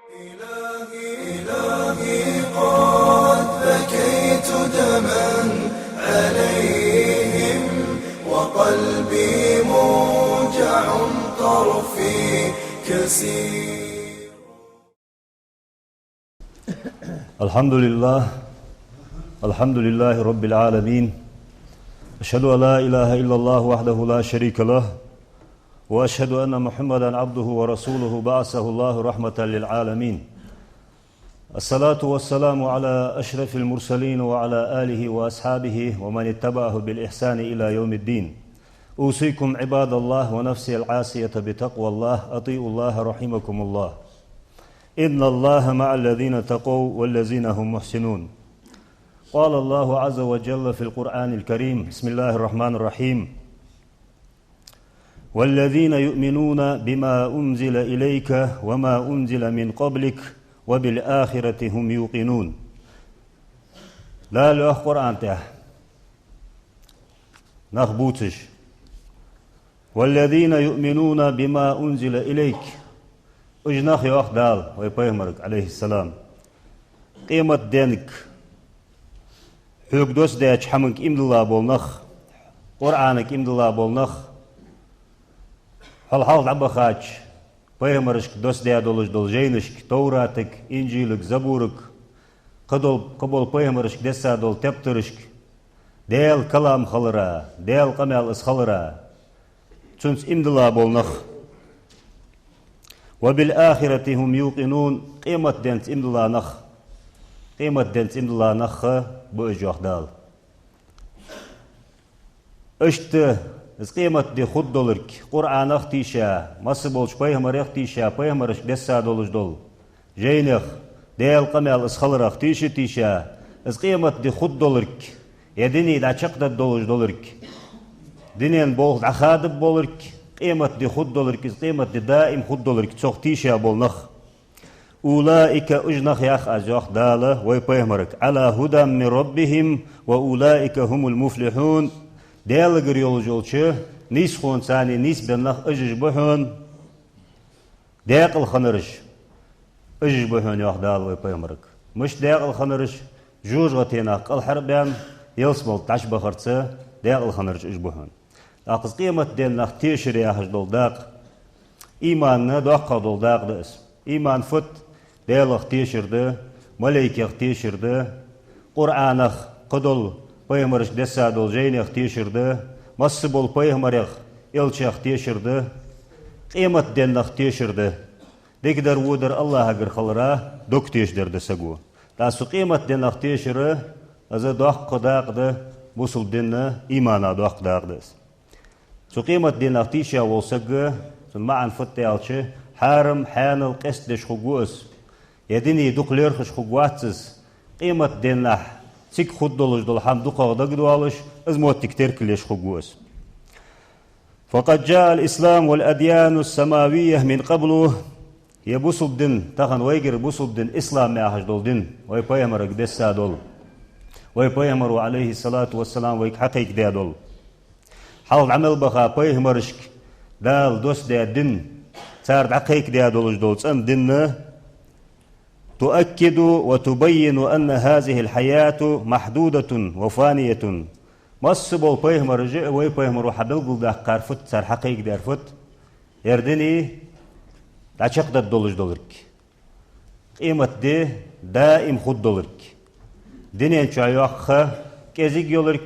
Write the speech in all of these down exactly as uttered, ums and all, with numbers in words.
إلهي، إلهي، قد بكيت دما عليهم، وقلبي موجع، طرفي كسير. الحمد لله. الحمد لله رب العالمين. أشهد أن لا إله إلا الله وحده لا شريك له، وأشهد أن محمدا عبده ورسوله، بعثه الله رحمة للعالمين. الصلاة والسلام على أشرف المرسلين وعلى آله وأصحابه ومن اتبعه بالإحسان إلى يوم الدين. أوصيكم عباد الله ونفسي العاصية بتقوى الله، أطيعوا الله رحمكم الله. إن الله مع الذين اتقوا والذين هم محسنون. قال الله عز وجل في القرآن الكريم، بسم الله الرحمن الرحيم: والذين يؤمنون بما أنزل إليك وما أنزل من قبلك وبالآخرة هم يوقنون. Дала йоах Къуръан тӀа, нах бувцаш: والذين يؤمنون بما أنزل إليك. Уж нах, йоах Дала вай пайхамарга, Ӏалайхи ссалам, къематденга, хьога доссадаьча хӀаманга иман дилла бола нах, Къуръанага иман дилла бола нах, хьол хьалха дӀабахача пайхамарашка доссадаь долаш дола жайнашка, Товратага, Инжилага, Забурага, кхыдола, кхыбола пайхамарашка десса дола тептарашка, Даьла калам хилара, Даьла къамаьл из хилара, цунца иман дилла бола нах. وبالآخرة هم يوقنون, къематденца иман дилла нах, къематденца иман дилла нах ба уж, йоах Дала. Иштта из къематди хургдолга, Къуръанах тийша, масса болча пайхамарех тийша, пайхамарашка десса долаш дола жайнех, Даьла къамаьл из хиларах тийша-тийша, из къематди хургдолга, е дине дӀачакхдаргдолаш долга, дунен болх дӀахадаб болга, къематди хургдолга, из къематди даим хургдолга цох тийша бола нах. أولئك, уж нах, йоах Аз, йоах Дала вай пайхамарга, على هدى من ربهم وأولئك هم المفلحون. Даьлагара йолаш йолча нийсхонца царна нийсбенна нах уж ба хьона. Даькъала хиннараш уж ба хьона, йоах Дала вай пайхамарга. Мишта даькъала хиннараш? ЖожагӀатенах кӀалхарбаьнна, ялсмале дӀачубахарца даькъала хиннараш уж ба хьона. ТӀаккха из къематденах тешар яхаш дола дакъа имана доккхагӀа дола дакъа да из. Иман фуд? Даьлах тешар да, малайкех тешар да, Къуръанах, кхыдола пайхамарашка десса дола жайнех тешар да, масса бола пайхамарех, элчех тешар да, къематденах тешар да. Дикадар, водар АллахӀагара хилара дог тешадар да саго. ТӀаккха цу къематденах тешар, из доккха дакъа да, бусалба дина, имана доккха дакъа да из. Цу къематденах тийша вола саг, цун маӀан фуд аьлча, хьарам, хьанал къестадеш хургва из, е дине дукха лерхӀаш хургвац из, къематденахьа цига хургдолаш дола хӀама дукхагӀа дагадоалаш, из моттиг теркалъеш хургва из. فقد جاء الإسلام والأديان السماوية من قبل. Е бусалба дин, тахан вайгара бусалба дин, ислам яхаш дола дин, вай пайхамарга десса дола, вай пайхамаро, Ӏалайхи ссалату вассалам, вайга хьакхайкадаь дола, хьалха дӀа мел баха пайхамарашка Дала доссадаь дин, цар дӀакхайкадаь долаш дола цӀена дин, تؤكد وتبين أن هذه الحياة محدودة وفانية. Масса бола пайхамараш а, вай пайхамаро хьабелгалдаьккхар фуд, цар хьакхайкадаьр фуд? Ер дуне дӀачакхдаргдолаш долга, къематди даим хургдолга. Дунен чу, йоах, ха кӀезига йолга,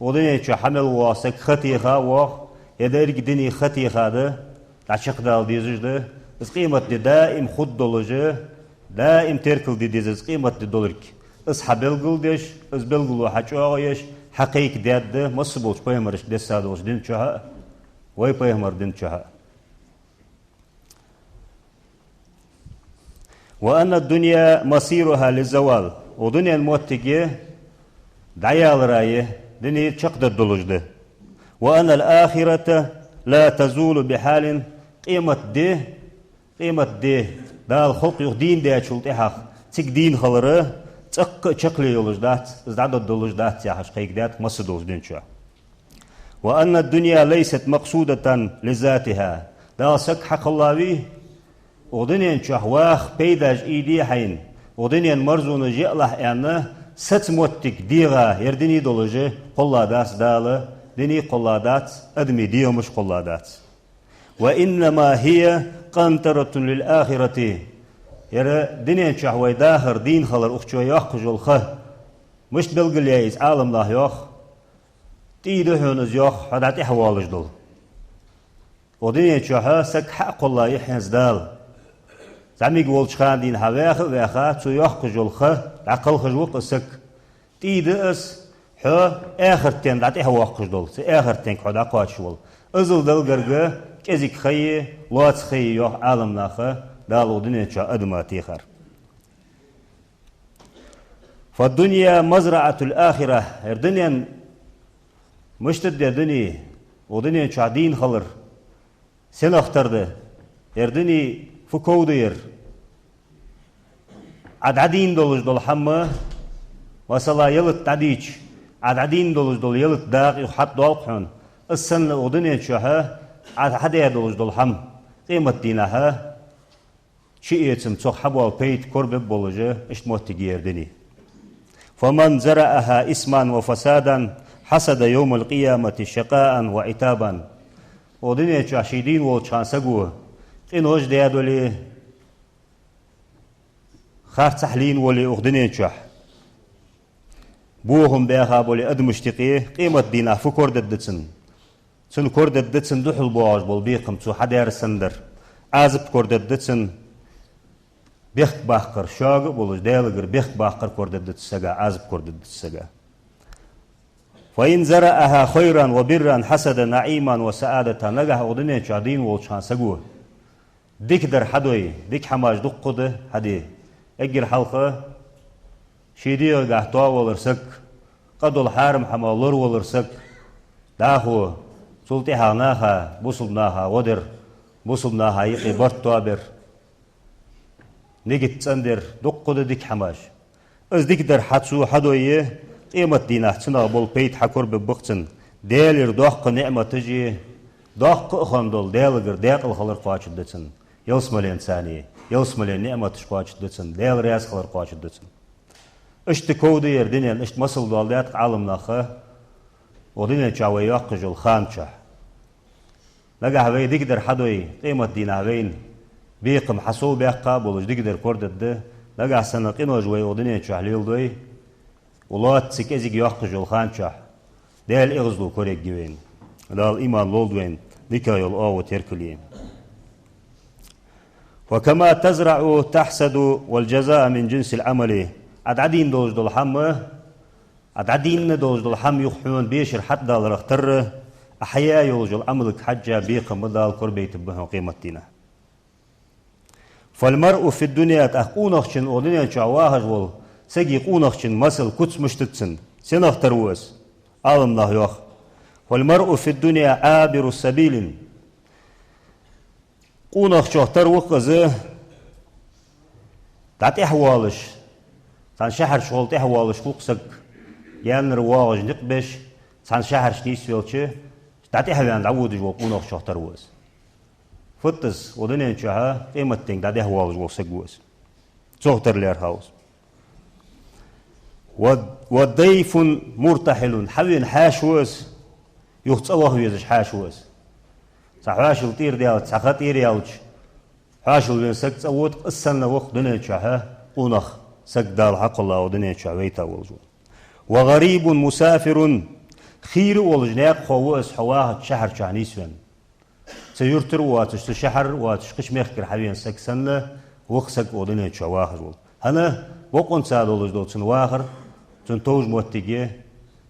укх дунен чу хьа мел воагӀа саг ха теха воагӀа, е деррига дуне ха теха да, дӀачакхдала дезаш да. Из къематди даим хургдолаш, даим теркалде дезаш къематди долга, из хьабелгалдеш, из белгало хьачӀоагӀъеш, хьакхайкадаьд масса болча пайхамарашка десса долча дин чу а, вай пайхамара дин чу а. وأن الدنيا مصيرها للزوال. Укх дунен моттиг дӀаялара я, дуне чакхдаргдолаш да. وأن الآخرة لا تزول بحال. Къематди, къематди, Дала халкъ юха дийна даьчул тӀехьагӀа цига дийна хилар цӀаккха а чакхле йолаш дац, из дӀадоалаш дац яхаш кхайкадаьд масса долча дин чу. وأن الدنيا ليست مقصودة لذاتها. Дала саг хьакхеллавий, Укх дунен чу ваха пайдаш ийде хьайна, укх дунен марзонаш яалахь аьнна, саца моттиг дегӀа ер дуне долаш кхолла дац Дала, дуне кхолла дац, адамий дегӀамаш кхолла дац. وإنما هي قنطرة للآخرة. Ер дунен чу вай дахар, дийна хилар, укх чу вай йоаккхаш йола ха, мишта белгалъяьй из Ӏаламнаха йоах, тӀий да хьона из йоах, хьо дӀатӀехвоалаш дола. Укх дунен чу саг хьакхоллаяц хӀанз Дала. ЗӀамига волча хана дийна хьаваьха а ваьха, цо йоаккхаш йола ха дӀакхалхаш ва-кх из саг. ТӀий да из, хьо ахартен дӀатӀехвоаккхаш дола, цу ахартенга хьо дӀакхоачаш вола. Иззал Далла гарга кӀезига ха я, лоаца ха я йоах Ӏаламнаха Дала укх дунен чу адама техар. فالدنيا مزرعة الآخرة. Ер дуне мишта да, ер дуне, укх дунен чу дийна хилар сенах тара да, ер дуне фу ков да ер? Ӏа дӀадийна долаш дола хӀама, масала, ялат дӀадийча, Ӏа дӀадийна долаш дола ялат дакъа юха хьатӀадоал-кх хьона. Из санна укх дунен чу Ӏа хьадаь долаш дола хӀама, къематдийнахьа ши эцам, цох хьабоала пайда корабергболаш, иштта моттиг я ер дуне. فمن زرعها إثما وفسادا حصد يوم القيامة شقاء وعتابا. Укх дунен чу ший дийна волча хана саго къинош даь дале, харцахьа лийна вале укх дунен чу, бохам баьха бале адамашта юкъе, къематдийнахьа фу корадергда цунна? Цунна корадергда цунна духьал боагӀаш бола бекхам, цо хьадаьр санна дар. Ӏазап корадергда цунна, бехк баккхар, шога а болаш, Даьлагара бехк баккхар корадергда цу сага, Ӏазап корадергда цу сага. فإن زرعها خيرا وبرا حصد نعيما وسعادة. Нагахьа укх дунен чу дийна волча хана саго дикадар хьадой, дика хӀамаш дукха да хьаде. Эггара хьалха ший дегӀагахьа тоавалар саг, къа дола хьарам хӀама лоравалар саг, дӀахо цул тӀехьагӀа наха, бусалба наха гӀо дар, бусалба наха юкъе барт тоабар, нигат цӀендар, дукха да дика хӀамаш. Из дикадар хьа цо хьадой, къематдийнахьа цунах бола пайда хьакорабергба-кх цунна. Даьлагара доккха ниӀматаш а, доккха а хинна дола Даьлагара даькъала хилар кхоачаргда цунна. Ялсмален царна, ялсмален ниӀматаш кхоачаргда цунна, Даьла раьза хилар кхоачаргда цунна. Иштта ков да ер дуне, иштта масал доаладаьд-кх Ӏаламнаха укх дунен чу вай йоаккхаш йолча хана чу. Нагахьа вай дикадар хьадой, къематдийнахьа вайна бекхам хьасовбаьккха болаш дикадар корадергда, нагахьа санна къинош вай укх дунен чу леладой, укх лоаца кӀезига йоаккхаш йолча хана чу Даьла эгӀазло корайергья вайна. Дала иман лолда вайна, дикагӀа йола оагӀув теркалъе. وكما تزرع تحصد والجزاء من جنس العمل. Ӏа дӀадийна долаш дола хӀама, Ӏа дӀадийна долаш дола хӀама юха хьона бешара хьатӀадаларах тарра, Ӏа хьаяь йолаш йола Ӏамалга хьежжа бекхам Дала корабайтаргба хьона къематдийнахьа. فالمرء في الدنيا, тӀаккха къонахчун, укх дунен чу вахаш вола сага, къонахчун масал, куц мишта да цун, сенах тара ва из? Ӏаламнаха йоах: فالمرء في الدنيا عابر سبيل. Къонахчох тара ва-кх из, дӀатӀехвоалаш, цхьан шахьарчухула тӀехвоалаш хул-кх саг, гаьнара воагӀаш никъ беш, цхьан шахьарчу нийсвелча, дӀатӀехваьнна дӀаводаш вола къонахчох тара ва из. Фуд из? Укх дунен чу къематденга дӀатӀехвоалаш вола саг ва из. Цох тара лаьрхӀа ва из. وضيف مرتحل, хьавена хьаьша ва из, юха цӀа ваха везаш хьаьша ва из. Цхьа хьоашал тӀера даьлча, цхьа ха тӀера яьлча, хьоашалвена саг цӀа вода-кх, из санна ва-кх дунен чу къонах саг, Дала хьакхелла укх дунен чу вайта волаш вола. وغريب مسافر, хийра волаш наькъахо ва из, хьо вахача шахьар чу нийсвенна. Цу юртара воацаш, цу шахьарара воацаш, кхыча мехкара хьавена саг санна ва-кх саг укх дунен чу вахаш вола. ХӀана? Бокъонца долаш дола цун вахар, цун товш моттиг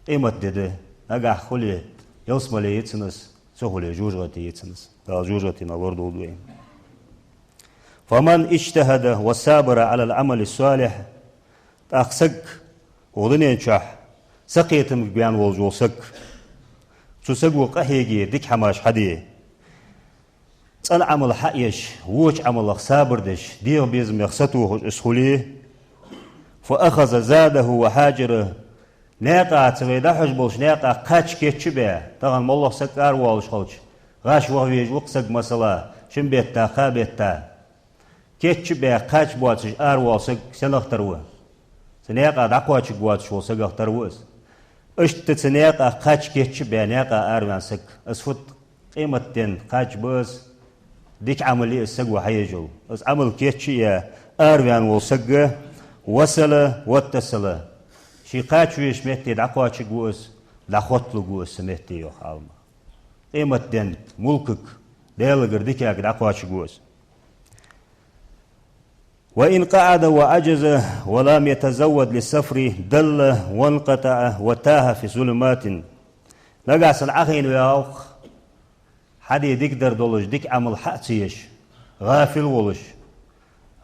къематди да, нагахьа хуле ялсмале я цунна из, ца хуле жожагӀате я цунна из. Дала жожагӀатенах лорадолда вай. فمن اجتهد وصابر على العمل الصالح. ТӀаккха саг укх дунен чу сакхетамга ваьнна волаш вола саг, цу саго къахьеге, дика хӀамаш хьаде, цӀена Ӏамал хьаеш, воча Ӏамалах сабар деш, дегӀа безамех сатохаш из хуле, فأخذ زاده وهاجر, наькъа, цу вай дӀахьош болча наькъа кхача кийча а баь, тахан моллагӀа саг аравоалаш хилча, гӀаш ваха везаш ва-кх саг, масала, шин бетта, кхаа бетта. кийча а баь кхача боацаш аравола саг сенах тара ва? Цу наькъа дӀакхоачаргвоацаш вола сагах тара ва из. Иштта цу наькъа кхача, кийча а баь наькъа араваьнна саг, из фуд? Къематдийнахьа кхача ба из, дика Ӏамал я из саго хьаеш йола. Из Ӏамал кийча а яь араваьнна вола саг, وصل واتصل, ше кхача везача метте дӀакхоачаргва из, дӀахотталургва из цу метте, йоах Ӏалама. Къематдийнахьа мулкага, Даьлагара дикага дӀакхоачаргва из. وإن قعد وعجز ولم يتزود للسفر ضل وانقطع وتاه في ظلمات. Нагахьа санна Ӏохайна ваьлча, хьаде дикадар долаш, дика Ӏамал хьа а ца еш, гӀафил волаш,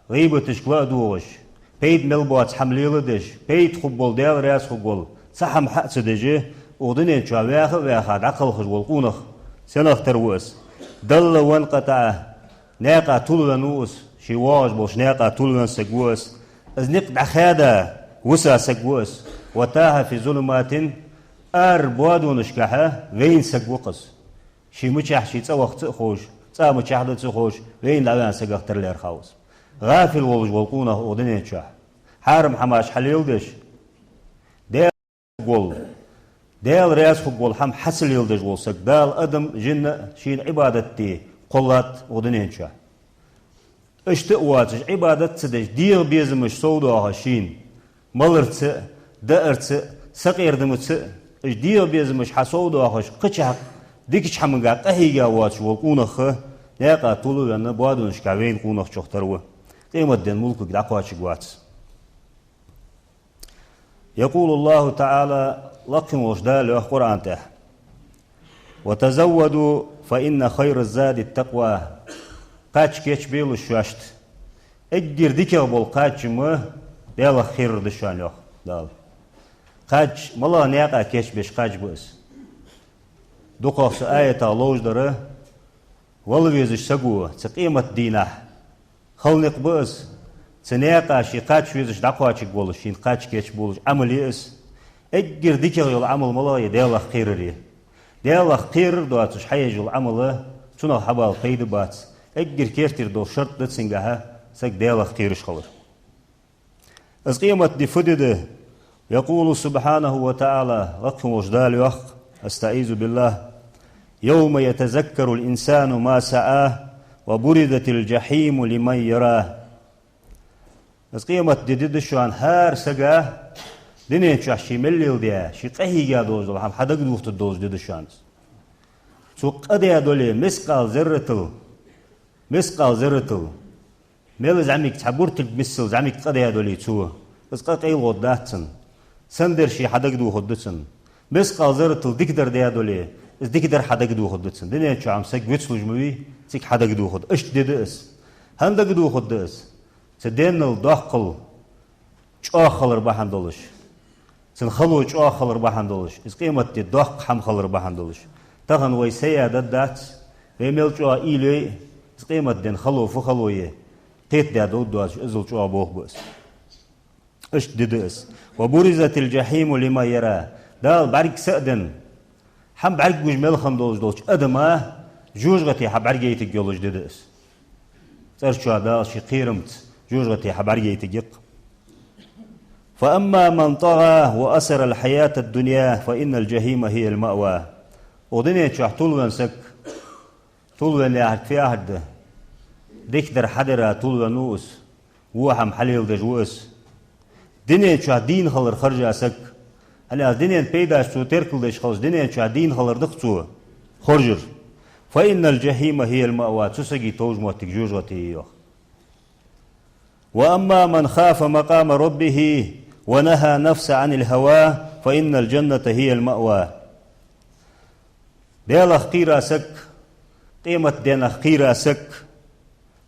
гӀийбаташка ла а догӀаш, пайда мел боаца хӀама леладеш, пайда хургвола, Даьла раьза хургвола цхьа хӀама хьа а ца деш, укх дунен чу ваьха а ваьха дӀакхалхаш вола къонах сенах тара ва из? ضل وانقطع, наькъа тилвенна ва из, ше воагӀаш болча наькъа тилвенна саг ва из. Из никъ дӀахаьда виса саг ва из. وتاه في ظلمات, ара боадонашкахьа вайна саг ва-кх из. Ше мичахьа, ше цӀаваха ца а ховш, цӀа мичахьа да ца ховш, вайна дӀаваьнна сагах тара лаьрхӀа ва из. ГӀафил волаш вола къонах укх дунен чу, хьарам хӀамаш хьалеладеш, Даьла хургвола, Даьла раьза хургвола хӀама хьа ца леладеш вола саг, Дала адам а, жин а шийна Ӏибадат де кхоллад укх дунен чу. Иштта а воацаш, Ӏибадат ца деш, дегӀа безамаш совдоахаш шийна, маларца а, даарца а, сакъердамца а, уж дегӀа безамаш хьасовдоахаш, кхычахьа дикача хӀаманга къахьийга воацаш вола къонах наькъа тилвенна, боадонашка вайна къонахчох тара ва. Къематдийнахьа мулкага дӀакхоачаргвац. يقول الله تعالى, лакхе волча Дала йоах Къуръан тӀа: وتزودوا فإن خير الزاد التقوى. Кхача кийчбелаш шоашта. Эггара дикагӀа бола кхача-м Даьлах кхерар да шоана, йоах Дала. Кхача малагӀча наькъа кийчбеш кхача ба из? ДукхагӀа цу аятах ловш дар, вала везаш саго цу къематдийнахьа хала никъ ба из, цу наькъа ше кхача везаш дӀакхоачаргволаш, шийна кхача кийчболаш Ӏамал я из. Эггара дикагӀа йола Ӏамал малагӀа я? Даьлах кхерар я. Даьлах кхерар доацаш хьаеш йола Ӏамал, цунах хьабала пайда бац. Эггара керттера дола шарт да цунгахьа саг Даьлах кхераш хилар. Из къематди фу ди да? يقول سبحانه وتعالى, лакхе волча Дала йоах, أستعيذ بالله: يوم يتذكر الإنسان ما سعى وبرزت الجحيم لمن يرى. Из къематди ди да шоана, хӀара сага дунен чу ше мел леладаь, ше къахьийга долаш дола хӀама хьадагадохаргдолаш ди да шоана из. Цо къа даь дале, мискъал зарратал, мискъал зарратал, мел зӀамига, цхьа буртиг миссел зӀамига къа даь дале цо, из къа къайлагӀа дац цунна. Сенна дар ше хьадагадохаргда цунна. Мискъал зарратал дикадар даь дале, из дикадар хьадагадохаргда цунна. Дунен чу-м саг вицлуш ма вий, цига хьадагадохаргда. Иштта ди да из. ХӀана дагадохаргда из? Цу денал доккхал чӀоагӀа хилар бахьан долаш, цун хало чӀоагӀа хилар бахьан долаш, из къематди доккха хӀама хилар бахьан долаш. Тахан вай сая даргдац, вай мел чӀоагӀа уйла йой а, из къематден хало фу хало я, кхетадаь долаш доацаш, иззал чӀоагӀа болх ба из. Иштта ди да из. وبرزت الجحيم لمن يرى. Дала бӀаргса а даь, хӀама бӀаргагуш мел хинна долаш долча адама жожагӀате хьабӀаргаяйтаргйолаш ди да из. ЦӀерчоа Дала ший кхерамца жожагӀате хьабӀаргаяйтаргья-кх. فأما من طغى وآثر الحياة الدنيا فإن الجحيم هي المأوى. Укх дунен чу тилвенна саг, тилвенна яхар фу яхар да? Дикадар хьадара тилвенна ва из, во хӀама хьалеладеш ва из. Дунен чу дийна хилар харжа саг, хӀана аьлча дунен пайдаш цо теркалдеш хилча, дунен чу дийна хилар да-кх цо харжар. فإن الجحيم هي المأوى, цу сага товш моттиг жожагӀате я, йоах. وأما من خاف مقام ربه ونهى النفس عن الهوى فإن الجنة هي المأوى. Даьлах кхийра саг, къематденах кхийра саг,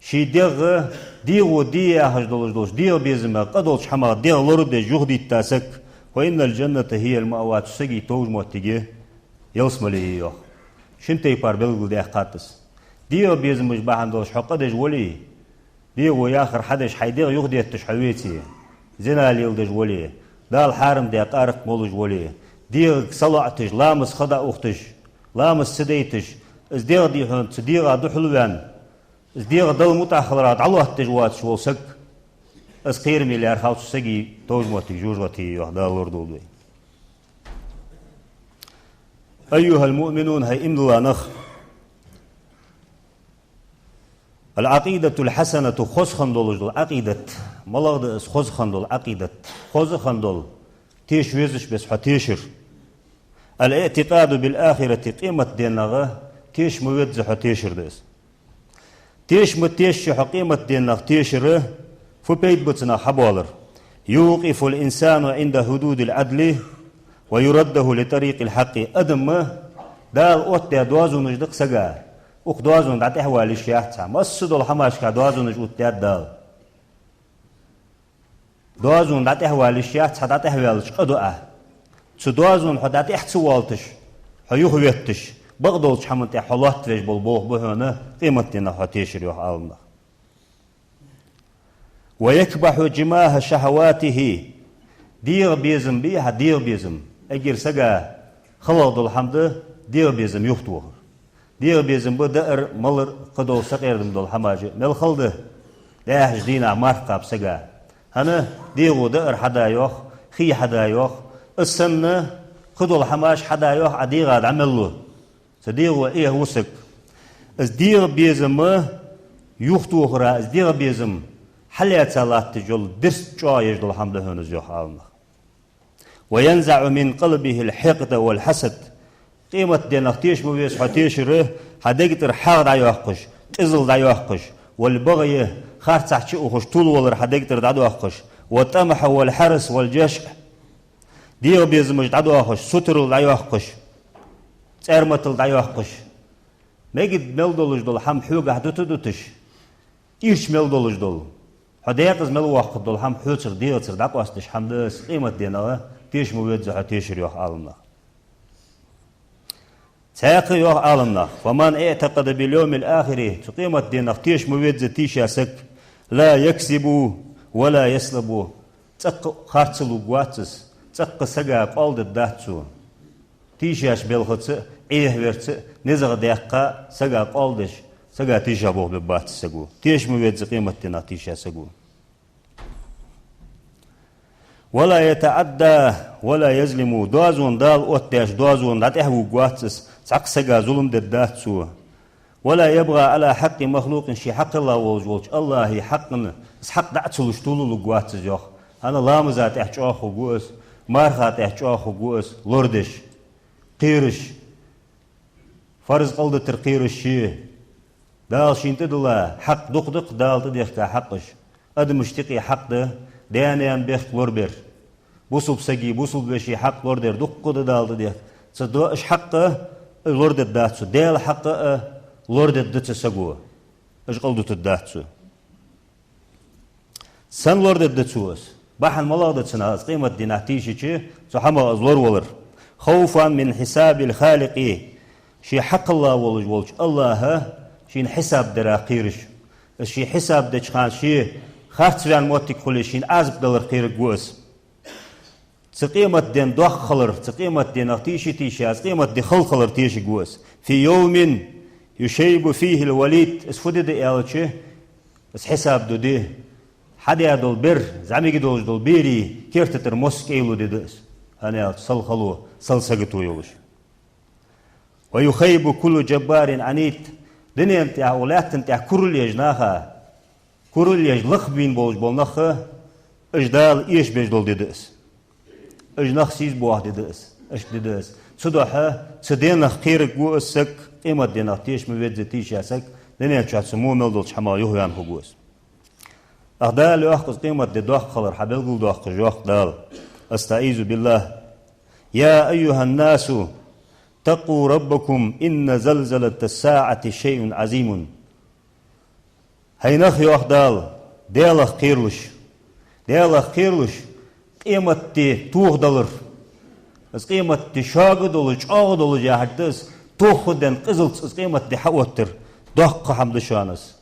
ший дегӀ дегӀо де яхаш долаш долча дегӀа безамах, къа долча хӀамах дегӀ лорадеш юхадитта саг, فإن الجنة هي المأوى, цу сага товш моттиг ялсмале я, йоах. Шин тайпара белгалдаьккхад из. ДегӀа безамаш бахьан долаш хьо къа деш вале, дегӀо яхар хьадеш, хьай дегӀ юхадетташ хьо веце, зина леладеш вале, Дала хьарам даь къаракъ молаш вале, дегӀага салоӀаташ, ламаза ха дӀаухташ, ламаз ца дайташ, из дегӀ дий хьона, цу дегӀа духьалваьнна, Из дегӀа Далла мутӀахьа хиларах дӀалоаттадеш воацаш вола саг, из кхераме лаьрхӀа цу сага товш моттиг жожагӀате я, йоах, Дала лорадолда вай. أيها المؤمنون, хӀай иман дилла нах! العقيدة الحسنة, хоза хинна долаш дола Ӏакъидат. МалагӀа да из хоза хинна дола Ӏакъидат? Хоза хинна дола, теша везача беса хьо тешар. الاعتقاد بالآخرة, къематденах теша ма везза хьо тешар да из. Теша ма тешача хьо къематденах тешар, фу пайда ба цунах хьабоалар? يوقف الإنسان عند حدود العدل ويرده لطريق الحق. Адам, Дала оттадаь доазонаш да-кх сага. Укх доазона дӀатӀехвала йиш яц хьа. Массадола хӀамашка доазонаш оттадаьд Дала. Доазона дӀатӀехвала йиш яц хьа, дӀатӀехваьлча къа ду Ӏа. Цу доазона хьо дӀатӀех ца воалийташ, хьо юхаветташ, бакъдолча хӀаман тӀа хьо лоаттавеш бола болх ба хьона къематденах хьо тешар, йоах Ӏаламнаха. ويكبح جماح شهواته. ДегӀа безам бий хьа, дегӀа безам. Эггара сага халагӀа дола хӀама да дегӀа безам юхатохар. ДегӀа безам ба даар, малар, кхыдола сакъердам дола хӀамаш а. Мел хала да? ДӀаьхача дийнахьа марха кхаба сага. ХӀана? ДегӀо даар хьада йоах, хий хьада йоах. Из санна кхыдола хӀамаш хьада йоах, Ӏа дегӀа дӀа мел лу. Цу дегӀо Ӏехаву саг. Из дегӀа безам юхатохара, из дегӀа безам хьалаьца латташ йола дирст чӀоагӀа еш дола хӀама да хьона из, йоах Ӏаламнаха. وينزع من قلبه الحقد والحسد. Къематденах теша ма везза хьо тешар, хьа дега тӀара хьагӀ дӀайоаккхаш, къизал дӀайоаккхаш, والبغي, харцахьа чу ухаш тилавалар хьа дега тӀара дӀадоаккхаш, والطمع والحرص والجشع. ДегӀа безамаш дӀадоахаш, сутарал дӀайоаккхаш, цӀарматал дӀайоаккхаш. Мегаргда мел долаш дола хӀама хьогахьа дута-дуташ, ийрча мел долаш дола, хьо декъаза мел воаккхаргдола хӀама хьоцара, дегӀацара дӀакъоастадеш хӀама да из, къематденах теша ма везза хьо тешар, йоах Ӏаламнаха. Цхьаькха а йоах Ӏаламнаха: فمن اعتقد باليوم الآخر, цу къематденах теша ма везза тийша саг, لا يكذب ولا يصلب. ЦӀаккха харц лувргвац из, цӀаккха сага къоал дергдац цо. Тийшача балхаца а, Ӏехаварца а, низагӀа даьккха а сага къоал деш, сага тийшаболх бергбац из саго. Теша ма везза къематденах тийша саго. ولا يتعدى ولا يظلم. Доазон, Дала оттадаьча доазона дӀатӀехвувргвац из, цхьаккха сага зулам дергдац цо. ولا يبغي على حق مخلوق, ший хьакхелла волаш волча АллахӀа хьакъ, из хьакъ дӀа а ца луш, тилалургвац из, йоах. ХӀана? Ламаза тӀехьа чӀоагӀа хургва из, марха тӀехьа чӀоагӀа хургва из, лорадеш, кхераш, фарз кӀалдитар кхераш ше. Дала шийна тӀадилла хьакъ дукха да-кх, Дала тӀадехка хьакъаш. Адамашта юкъе хьакъ да даь-наьна бехк лорабер, бусалба сага бусалба веший хьакъ лорадар, дукха да Дала тӀадехка. Цу доаш хьакъ а лорадергдац цо, Даьла хьакъ а лорадергда цу саго, уж кӀалдутаргдац цо. Сенна лорадергда цо из? Бахьан малагӀа да цунах из къематдийнахьа тийшача цу хӀамах из лоравалар? خوفا من حساب الخالق. Ший хьакхелла волаш волча АллахӀа шийна хьисаб дарах кхераш. Из ший хьисаб деча хана ше харцваьнна моттиг хуле, шийна Ӏазап даларах кхераргва из. Цу къематден доккха хилар, цу къематденах тийша-тийша, из къематди хала хилар тешаргва из. في يوم يشيب فيه الوليد. Из фу ди да аьлча, из хьисаб ду ди, хьадаь дола бер, зӀамига долаш дола берий керта тӀара мос кӀайлу ди да из. ХӀана аьлча сел хало, сел сагото йолаш. ويخيب كل جبار عنيد. Дунен тӀа, укх лаьттан тӀа курал еш наха, курал еш лакхбийна болаш бола нах а, уж Дала эшабеш дола ди да из. Уж нах сийсазбоахаш ди да из, иштта ди да из. Цудухьа цу денах кхераргва из саг, къематденах теша ма везза тийша саг, дунен чухь цу мо мел долча хӀамах юхаваьнна хургва из. Ах, Дала йоах-кх из къематди доккха хилар хьабелгалдоаккхаш, йоах-кх Дала: أستعيذ بالله. يا أيها الناس اتقوا ربكم إن زلزلة الساعة شيء عظيم. ХӀай нах, йоах Дала, Даьлах кхералаш. Даьлах кхералаш, къематди тохадалар. Из къематди шога долаш, чӀоагӀа долаш яхар да из, тохаденна къизалца из къематди хьаоттар. Доккха хӀама да шоана из.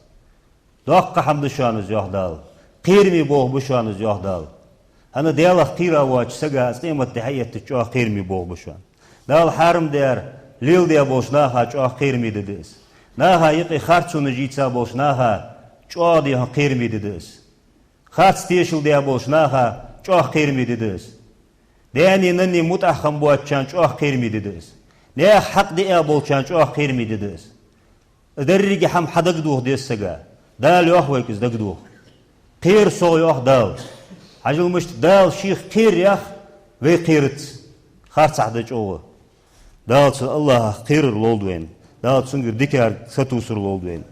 Доккха хӀама да шоана из, йоах Дала. Кхераме болх ба шоана из, йоах Дала. ХӀана, Даьлах кхера воацача сага из къематди хьаэттача чӀоагӀа кхераме болх ба шоана. Дала хьарам даьр леладеш болча наха чӀоагӀа кхераме ди да из. Наха юкъе харцонаш ийца болча наха чӀоагӀа дехьа кхераме ди да из. Харц тешал даь болча наха чӀоагӀа кхераме ди да из. Даьна, нанна мутӀахьа хинна боацачарна чӀоагӀа кхераме ди да из. Наьха хьакъ диа болчарна чӀоагӀа кхераме ди да из. Из деррига хӀама хьадагадоха деза сага. Дала йоах вайга из дагадоха. Кхера сох, йоах Дала. Хьажал мишта, Дала шийх кхераяхь, вай кхерац. Харцахьа да чӀоагӀа. Дала цу АллахӀах кхерар лолда вайна. Дала цунгара дикадар сатувсар лолда вайна.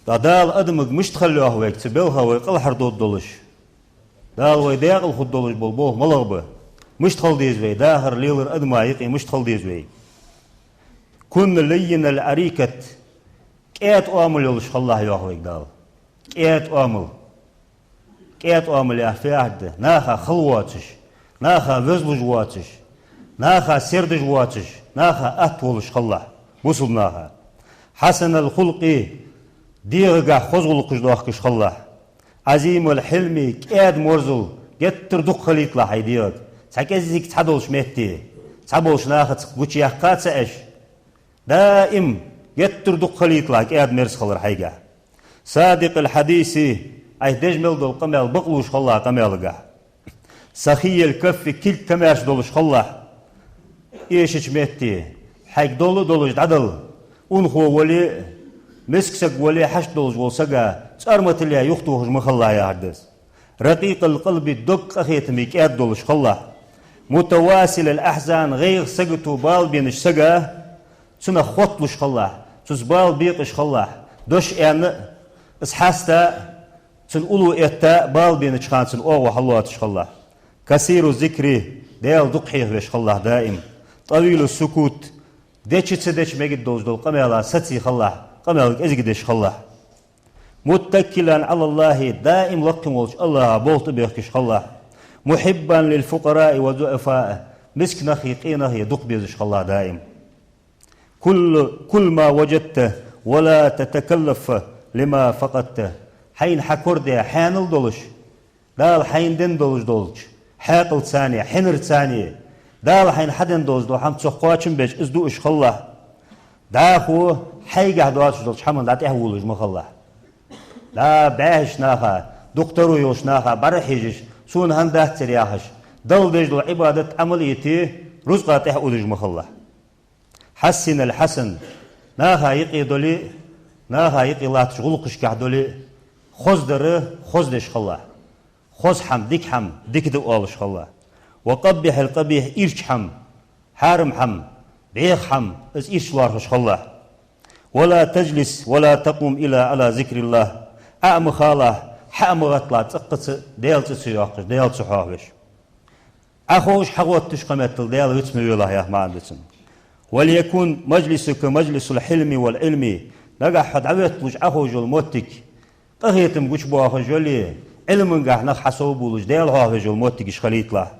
ТӀаккха Дала адамага мишта хила йоах вайга, цу балха вай кӀалхардода долаш, Дала вай декъала хургдолаш бола болх малагӀа ба? Мишта хила деза вай? Дахар, лелар адама юкъе мишта хила деза вай? كن لين الأريكة. КӀаьда оамал йолаш хилалахь, йоах вайга Дала. КӀаьда оамал. КӀаьда оамал яхар фу яхилга да? Наха хала воацаш, наха везалуш воацаш, наха сердаш воацаш, наха атта волаш хилалахь, бусалба наха. حسن الخلق. ДегӀагахь хоза гӀулакхаш доахкаш хилалахь. عظيم الحلم. КӀаьда-мерзал геттара дукха хилийталахь хьай дегӀага. Цхьа кӀезига цхьа долча метте, цхьаболча нахаца гучаяьккха ца Ӏеш, даим геттара дукха хилийталахь кӀаьда-мерза хилар хьайгахь. صادق الحديث. Ӏайха деш мел дола къамаьл бакълувш хилалахь къамаьлагахь. سخي الكف. Кулг камаьрша долаш хилалахь. Эшача метте хьайга дола а долаш дӀадала. Унахо вале а, миска саг вале а, хьашт долаш вола сага цӀарматалла юхатохаш ма хилалахь яхар да из. رقيق القلب. Дог къахетаме, кӀаьда долаш хилалахь. متواصل الأحزان. ГӀайгӀа, сагото, бала бенача сага, цунах хотталуш хилалахь, цунца бала бекъаш хилалахь, дош аьнна а, из хьаста а, цунна уллув этта а, бала бенача хана цунна оагӀув хьаллоацаш хилалахь. كثير الذكر. Даьла дукха хьоахавеш хилалахь даим. طويل السكوت. Деча а, ца деча а мегаргдолаш дола къамаьла саций хилалахь, къамаьл кӀезига деш хилалахь. متكلا على الله. Даим лакхе волча АллахӀа болх тӀабехкаш хилалахь. محبا للفقراء والضعفاء. Миска нахе, къе нахе дукха безаш хилалахь даим. كل، كل ما وجدت ولا تتكلف لما فقدت. Хьайна хьакорадаь хьаьнал долаш, Дала хьайна денна долаш долча хьаькъалца а, хьинарца а, Дала хьайна хьаденна долаш дола хӀама цох кхоачам беш, из дуаш хилалахь. ДӀахо хьайгахь доацаш долча хӀаман дӀатӀехвувлаш ма хилалахь. ДӀа бӀаьхийча наха, дукха таро йолча наха бӀарахьежаш, сона хӀама дацар яхаш, Далла деш дола Ӏибадат, Ӏамал а йите, рузкъа тӀехьа удаш ма хилалахь. حسن الحسن. Наха юкъе дале а, наха юкъе латтача гӀулакхашкахь дале а, хоза дар хоза деш хилалахь. Хоза хӀама, дика хӀама дика да оалаш хилалахь. وقبح القبيح. Ирча хӀама, хьарам хӀама, бӀеха хӀама, из ирча лоархӀаш хилалахь. ولا تجلس ولا تقم إلا على ذكر الله. Ӏо а ма халахь, хьа а ма гӀатталахь, цӀаккха а Даьла цӀи ца йоаккхаш, Даьла ца хьоахавеш. Ӏоховш, хьагӀотташ кхы меттел Даьла вицма велахь яха маӀан да цун. وليكن مجلسك مجلس الحلم والعلم. Нагахь хьо дӀаветталуш Ӏоховш йола моттиг къахетам гучабоахаш йоле, Ӏилмангахь нах хьасовбувлаш, Даьла хьоахавеш йола моттигаш хилийталахь.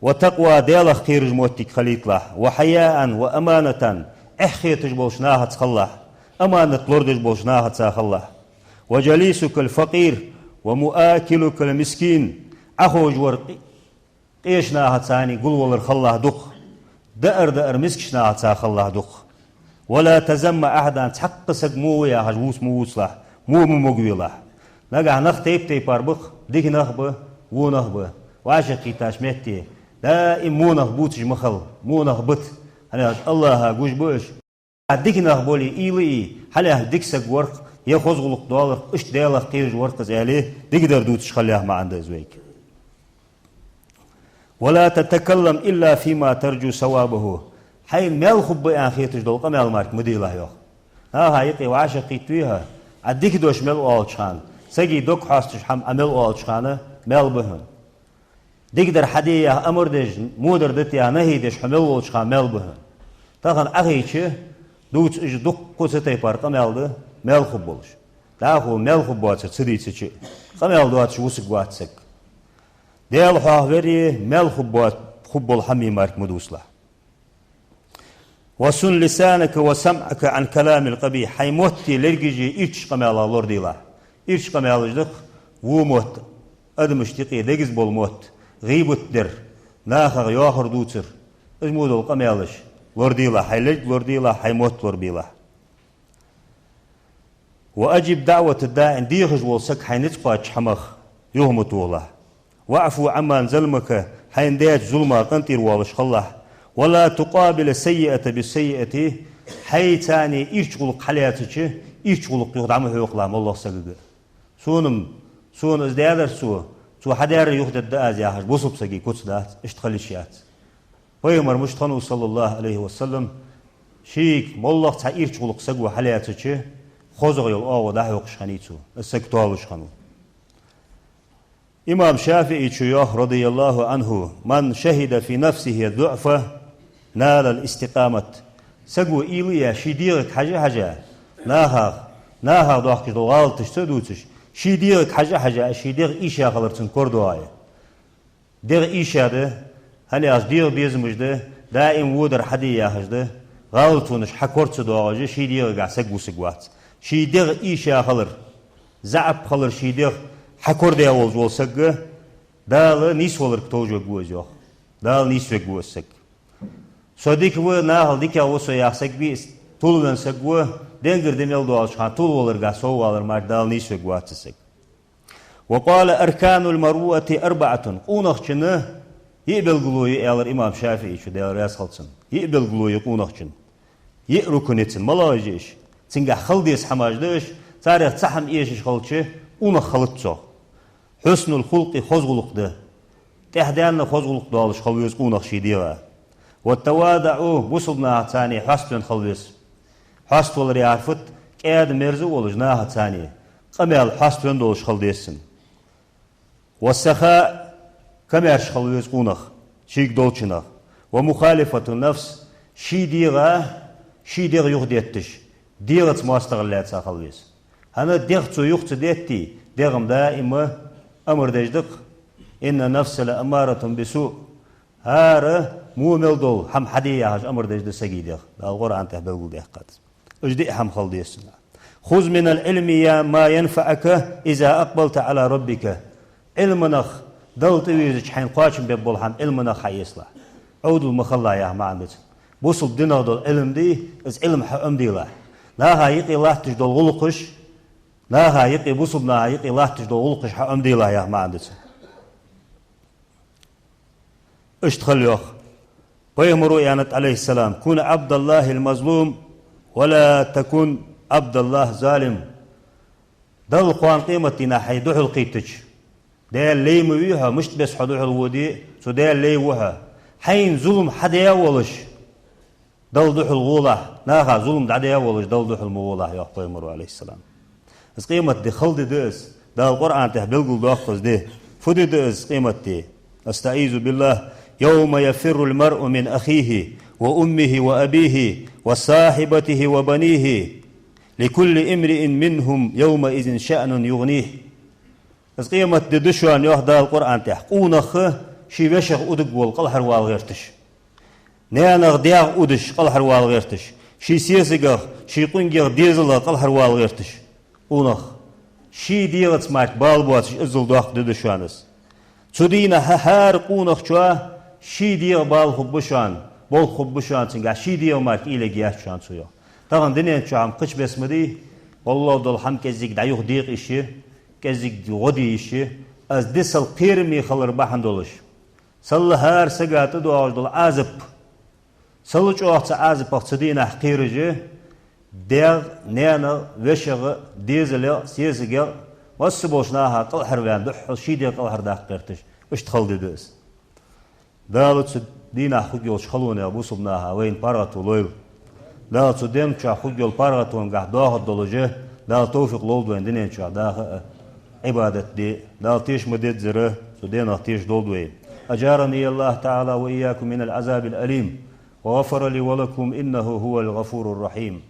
وتقوى. Даьлах кхераш моттиг хилийталахь. وحياء وأمانة. Эхь хеташ болча нахаца хилалахь, аманат лорадеш болча нахаца хилалахь. وجليسك الفقير ومؤاكلك المسكين. Ӏоховш вар къе-, къеча нахаца а гулвалар хилалахь дукха, даар-даар мискача нахаца хилалахь дукха. ولا تذم أحدا. Цхьаккха саг во ва яхаш вувца ма вувцалахь, во ма могавелахь. Нагахь нах тайп-тайпара ба-кх, дика нах а ба, во нах а ба. ВӀашагӀкхийттача метте даим во нах бувцаш ма хила, во нах бита. ХӀана аьлча АллахӀа гуш ба уж. Дика нах боле уйла е, хьалххе дика саг вар-кх, е хоза гӀулакх долар-кх, иштта Даьлах кхераш вар-кх из аьле, дикадар дувцаш хила яха маӀан да из вайга. ولا تتكلم إلا فيما ترجو ثوابه. Хьайна маьл хургба аьнна хеташ дола къамаьл мара-кх ма делахь, йоах. Наха юкъе вӀашагӀкхийттавий хьо, Ӏа дика дош мел оалача хана, сага дог хьоасташ хӀама Ӏа мел оалача хана маьл ба хьона. Дикадар хьаде яха амар деш, водар дита яха нахьи деш хьо мел волча хана маьл ба хьона. Тахан Ӏохайча, дувц уж дуккха цу тайпара къамаьл да, маьл хургболаш. ДӀахо маьл хургбоацар ца дийцача а, къамаьл доацаш вусаргвац саг. Даьла хьоахавари маьл хургбоа-, хургбола хӀамеи мара-кх ма дувцалахь. وصن لسانك وسمعك عن كلام القبيح. Хьай мотти лергаши ирчача къамаьлах лораделахь. Ирча къамаьлаш да-кх во мотт, адамашта юкъе дегаза бола мотт, гӀийбат дар, нахах йоахар дувцар, из мо дола къамаьлаш лораделахь, хьай лерг лораделахь, хьай мотт лорабелахь. وأجب دعوة الداع, дехаш вола саг хьайна низ кхоачача хӀамах юха ма тохалахь. واعف عمن ظلمك, хьайна даьча зулама къинтӀера воалаш хилалахь. ولا تقابل السيئة بالسيئة, хьайца ирча гӀулакх хьалаьцача, ирча гӀулакх юха дӀа ма хьокхалахь моллагӀча сагага. Сона-м, сона из даьдар цо, цо хьадаьр юхадергда аз яхаш, бусалба сага куц дац, иштта хила йиш яц. Пайхамар мишта хиннав, صلى الله عليه وسلم, шийга моллагӀа цхьа ирча гӀулакх саго хьалаьцача, хозагӀа йола оагӀув дӀахьокхаш хиннай цо, из саг тоалуш хиннав. Имам ШафиӀийчо йоах, رضي الله عنه: من شهد في نفسه الضعف نال الاستقامة. Саго уйла а яь, ший дегӀага хьажа а хьажа, нахах, нахах дохкаш дола гӀалаташ ца дувцаш, ший дегӀага хьажа а хьажа, ший дегӀ ийша хилар цунна корадоагӀе. ДегӀ ийша да, хӀана аьлча дегӀа безамаш да, даим водар хьаде яхаш да, гӀалатонаш хьакора ца доагӀаш, ший дегӀагахь саг вусаргвац. Ший дегӀ ийша хилар, заӀап хилар ший дегӀ хьакорадаь волаш вола саг, Дала нийсваларга товжавергва из, йоах. Дала нийсвергва из саг. Со дика ва, нахал дикагӀа ва со яха саг вий, тилвенна саг ва, денгара ди мел доагӀача хана тилваларгахь соввалар мара Дала нийсвергвац из саг. وقال: أركان المروءة أربعة. Къонахчун йиъ белгало я, аьлар имам ШафиӀийчо, Даьла раьза хилва цунна. Йиъ белгало я къонахчун. Йиъ рукн я цун, малагӀаш я уж? Цунгахь хила деза хӀамаш да уж, царех цхьа хӀама эшаш хилча, къонах хилац цох. حسن الخلق, хоза гӀулакх да. ТӀехдаьнна хоза гӀулакх долаш хила веза къонах ший дегӀа. والتواضع, бусалба нахаца хьоаставаьнна хила веза. Хьоаставалар яхар фуд? КӀаьда-мерза а волаш нахаца, къамаьл хьоаставаьнна долаш хила деза цун. والسخاء, комаьрша хила веза къонах шийга долчунах. ومخالفة النفس, ший дегӀа, ший дегӀ юхадетташ, дегӀаца моастагӀал лаьца хила веза. ХӀана, дегӀ цо юха ца детте, дегӀ-м даим амар деш да-кх: إن النفس لأمارة بالسوء. ХӀара во мел дола хӀама хьаде яхаш амар деш да сага дегӀ. Дала Къуръан тӀа белгалдаьккхад из. Уж диъ хӀама хила деза цун. خذ من العلم ما ينفعك إذا أقبلت على ربك. Ӏилманах, Далла тӀавийрзача хьайна кхоачам бергбола хӀама Ӏилманах хьаэцалахь. Ӏовдал ма хилалахь яха маӀан да цун. Бусалба динах дола Ӏилма дий, из Ӏилма хьаӀомаделахь. Наха юкъе латташ дола гӀулакхаш, наха юкъе, бусалба наха юкъе латташ дола гӀулакхаш хьаӀомаделахь яха маӀан да цун. Иштта хила йоах. Пайхамаро аьннад, عليه السلام: كن عبد الله المظلوم ولا تكن عبد الله الظالم. Далла кхоана къематдийнахьа хьай духьал кхийттача, Даьла лай ма вий хьо, мишта бесса хьо духьал воде а, цу Даьла лай ва хьо. Хьайна зулам хьадаь а волаш, Далла духьал гӀолахь, наха зулам дӀадаь а волаш, Далла духьал ма гӀолахь, йоах Пайхамаро, عليه السلام. Из къематди хала ди да из, Дала Къуръан тӀа белгалдоаккх из ди. Фу ди да из къематди? أستعيذ بالله. يوم يفر المرء من أخيه وأمه وأبيه وصاحبته وبنيه لكل امرئ منهم يومئذ شأن يغنيه. Из къематди да шоана, йоах Дала Къуръан тӀа, къонах ший вешех удаш вола кӀалхарвала гӀерташ. Наьнах, даьх удаш кӀалхарвала гӀерташ. Ший сесагах, ший къонгех, дезалах кӀалхарвала гӀерташ. Къонах. Ший дегӀаца мара бала боацаш иззал доккха ди да шоана из. Цу дийнахьа хӀара къонахчоа ший дегӀа бала хургба шоана, болх хургба шоана цунгахь, ший дегӀа мара уйла ергьяц шоана цо, йоах. Тахан дунен чухь-м кхыча бесса ма дий, гӀолла дола хӀама кӀеззига дӀа-юха декъа йиш я, кӀеззига гӀо де йиш я, из ди сел кхераме хилар бахьан долаш. Сел хӀара сага тӀадоагӀаш дола Ӏазап, сел чӀоагӀа цу Ӏазапах цу дийнахьа кхераш я, даьх, наьнах, вешех, дезалех, сесагех, масса болча наха кӀалхарваьнна, духхьал ший дегӀ кӀалхардаккха гӀерташ, иштта хала ди да из. Дала цу дийнахьа хургйолча халонех, бусалба наха вайна паргӀато лойла. Дала цу ден чухь хургйолча паргӀатонгахь доахаргдолаш Дала товфикъ лолда вайна дунен чухь даха а, Ӏибадат де а. Дала тешам ма деззара цу денах тешадолда вай. أجارني الله تعالى وإياكم من العذاب الأليم، وغفر لي ولكم، إنه هو الغفور الرحيم.